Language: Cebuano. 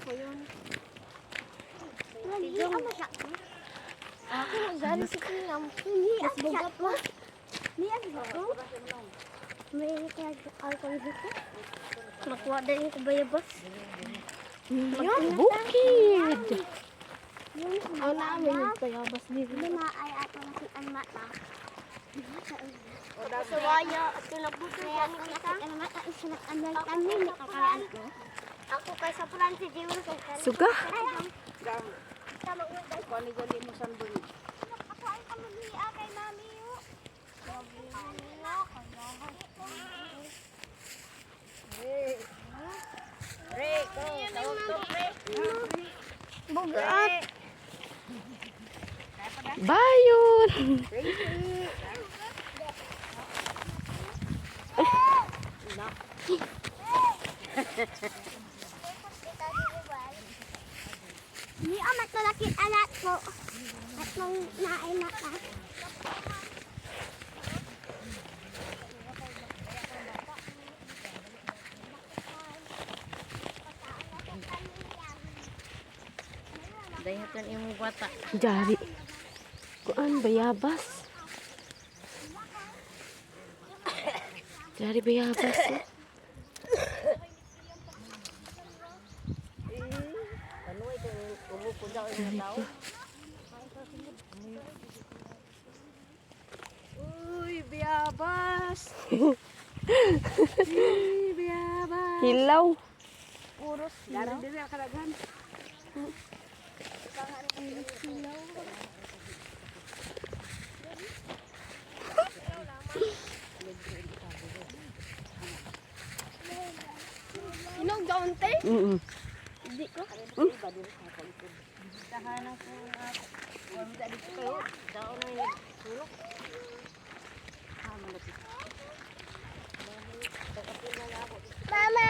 Ako yun. Ako, gari sa kanyang. Mas bugat mo. Makuha din ko bayabas. Bukid. Ang namin yung bayabas dito. Sa waya at tinabuto yan kita. Ako kay sa Francis Diwil kay Suga. Ako ay kamuli kay mami. Bugat. Bayon. Ni amat na laki anak ko. At nang naay mata. Dayatan imo bata. Jari. Kuan bayabas. Jari bayabas, eh. Jari pa. Uy, biyabas. Uy, biyabas. Hilaw. Puros Dari diri ang kalagan. Inog daunte? Hindi ko. Tahanan ko nga. Wala dito kayo. Daon na yung sulok. Mama!